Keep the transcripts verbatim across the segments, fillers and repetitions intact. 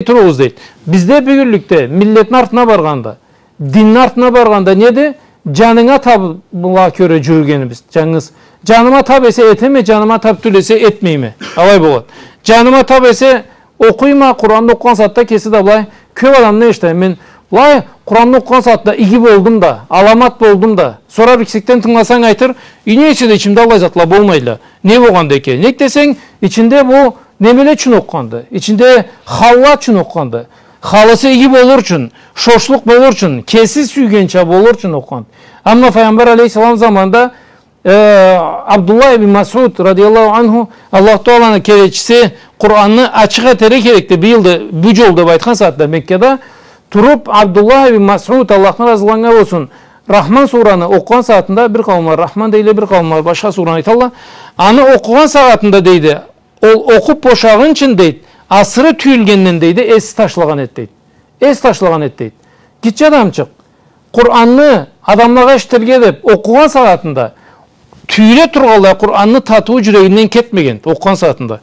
туругъуз, дейди. Бизде бюгюнлюкде миллетни артына баргъанда, динни артына баргъанда неди? Джанынга таб-, бла кёре джюрюгенибиз, джангыз. Джаныма таб эсе этеме, джаныма таб тюл эсе этмейме. Алай болады. Джаныма таб эсе окъуйма, Къуранны окъугъан сагъатда кеси да былай, кёб адамдан эшитеме мен, былай, Къуранны окъугъан сагъатда иги болдум да, аламат болдум да. Сора бир кесекден тынгыласанг айтыр, и не эсе да ичимде аллай затла болмайла. Не болгъанды экен? Нек десенг, ичинде бу немеле ючюн окъугъанды? Ичинде халла ючюн окъугъанды. Халысы иги болур ючюн, шошлукъ болур ючюн, кеси сюйгенча болур ючюн окъугъанды. Амма Файгъамбар алейхиссалам заманында, э, Абдуллах ибн Масъуд радияллаху анху, Аллаху Тааланы келечиси, Къуранны ачыкъ этерге керекди быйыл да, бу джол деб айтхан сагъатда Меккада туруб, Абдуллах ибн Масъуд, Аллахдан разы болсун, Рахман сураны окъугъан сагъатында, бир къауумла Рахман дейле, бир къауумла башха сураны айталла, аны окъугъан сагъатында, дейди, ол окъуб бошагъынчын, дейди, асыры тюйюлгенден, дейди, эси ташлагъан эди, дейди. Эс ташлагъан эди, дейди. Гитче адамчыкъ. Къуранны адамлагъа эшитирге деб окъугъан сагъатында тюйюле тургъанлай Къуранны татыуу джюрегинден кетмеген, окъугъан сагъатында.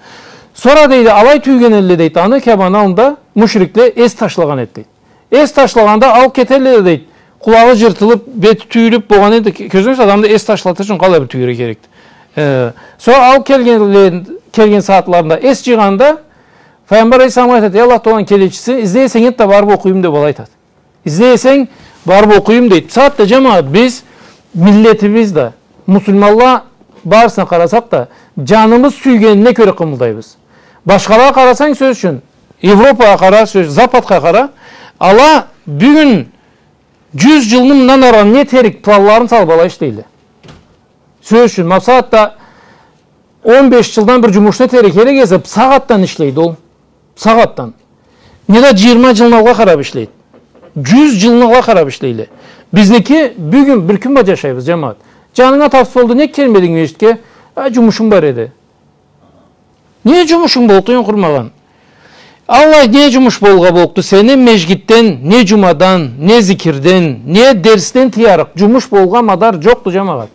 Сора, дейди, алай тюйген элле, дейди, аны Каабаны аллында мушрикле эс ташлагъан эди, дейди. Эс ташлагъанда алыб кетелле да, дейди, къулагъы джыртылыб, бети тюйюлюб болгъан эди. Кёзюгюз, адамда эс ташлатыр ючюн къалай бир тюйюлюрге керекди. Э, сора алыб келген, келген сагъатларында эс джыйгъанда, Файгъамбар алейхиссаламгъа айтады: «Эй Аллах Тааланы келечиси, излей эсенг, эт да барыб окъуюм», — деб алай айтады. «Излей эсенг, барыб окъуюм», — дейди. Сагъатда, джамагъат, биз, миллетибиз да, муслиманла барысына къарасакъ да, джаныбыз сюйгенине кёре къымылдайбыз. Башхалагъа къарасанг, сёз ючюн, Европагъа къара, сёз, Западха къара, ала бюгюн джюз джылны мындан ары не этерик планларын салыб алай ишлейле. Сёз ючюн, ма бусагъатда он беш джылдан бир джумушну этерге керек эсе, бусагъатдан ишлейди ол. Бусагъатдан. Неда джыйырма джылны алгъа къараб ишлейди. Джюз джылны алгъа къараб ишлейле. Бизники бюгюн бир кюн бла джашайбыз, джамагъат. Джанынга табсыз болду, нек келмединг межгитге? А, джумушум бар эди. Не джумушунг боллукъду, юн къурмагъан? Аллай не джумуш болургъа боллукъду сени? Межгитден, не джумадан, не зикирден, не дерсден тыярыкъ джумуш болургъа мадар джокъду, джамагъат.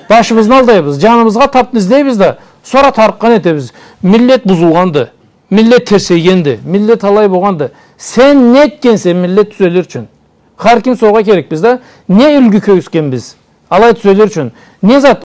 Башыбызны алдайбыз, джаныбызгъа табны излейбиз да, сора тарыкъгъан этебиз. Миллет бузулгъанды, миллет терсейгенди, миллет алай болгъанды. Сен не этгенсе миллет тюзелир ючюн? Хар ким соргъа керекбиз да, не юлгю кёргюзтгенбиз алай тюзелир ючюн? Не зат